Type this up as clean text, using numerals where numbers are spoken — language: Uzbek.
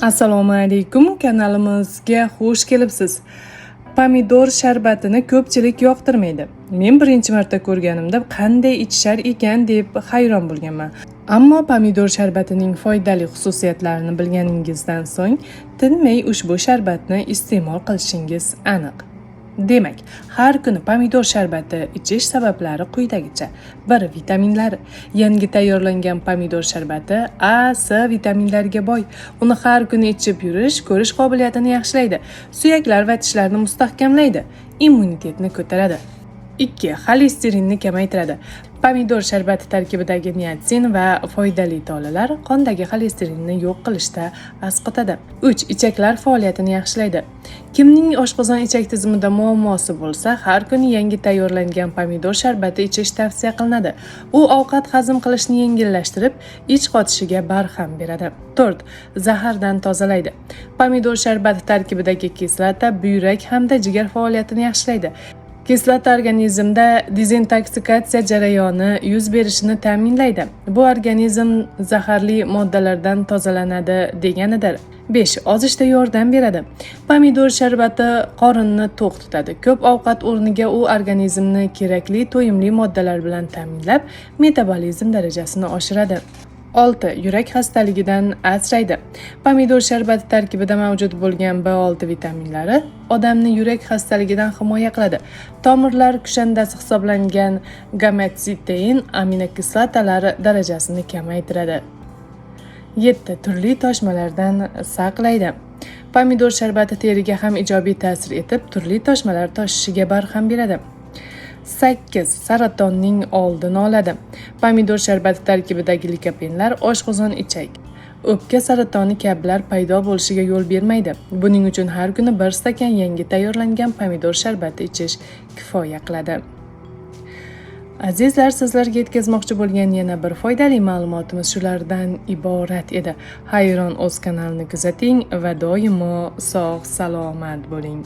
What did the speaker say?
Assalomu alaykum, kanalimizga xush kelibsiz. Pomidor sharbatini ko'pchilik yoqtirmaydi. Men birinchi marta ko'rganimda qanday ichishar ekan deb hayron bo'lganman. Ammo pomidor sharbatining foydali xususiyatlarini bilganingizdan so'ng tinmay ushbu sharbatni iste'mol qilishingiz aniq. Demak, har kuni pomidor sharbati ichish sabablari quyidagicha. 1. Vitaminlari. Yangi tayyorlangan pomidor sharbati A, C vitaminlariga boy. Uni har kuni ichib yurish ko'rish qobiliyatini yaxshilaydi, suyaklar va tishlarni mustahkamlaydi, immunitetni ko'taradi. 2. Xolesterinni kamaytiradi. Pomidor sharbati tarkibidagi niatsin va foydali tolalar qondagi xolesterinni yo'q qilishda asqotadi. 3. Ichaklar faoliyatini yaxshilaydi. Kimning oshqozon ichak tizimida muammosi bo'lsa, har kuni yangi tayyorlangan pomidor sharbati ichish tavsiya qilinadi. U ovqat hazm qilishni yengillashtirib, ich qotishiga barham beradi. 4. Zahardan tozalaydi. Pomidor sharbati tarkibidagi kislota buyrak hamda jigar faoliyatini yaxshilaydi. Kislota organizmda dezintoksikatsiya jarayoni yuz berishini ta'minlaydi. Bu organizm zaharli moddalardan tozalanadi deganidir. 5. Ozishda yordam beradi. Pomidor sharbati qorinni to'q tutadi. Ko'p ovqat o'rniga u organizmni kerakli to'yimli moddalar bilan ta'minlab, metabolizm darajasini oshiradi. 6. Yurak xastaligidan asraydi. Pomidor sharbati tarkibida mavjud bo'lgan B6 vitaminlari odamni yurak xastaligidan himoya qiladi. Tomirlar kushandasi hisoblangan gomotsitein aminokislotalari darajasini kamaytiradi. 7. Turli toshmalardan saqlaydi. Pomidor sharbati teriga ham ijobiy ta'sir etib, turli toshmalar toshishiga barham beradi. 8. Saratonning oldini oladi. Pomidor sharbati tarkibidagi likopenlar oshqozon ichak, o'pka saratoni kabilar paydo bo'lishiga yo'l bermaydi. Buning uchun har kuni bir stakan yangi tayyorlangan pomidor sharbati ichish kifoya qiladi. Azizlar, sizlarga yetkazmoqchi bo'lgan yana bir foydali ma'lumotimiz shulardan iborat edi. Hayron o'z kanalini kuzating va doimo sog' salomat bo'ling.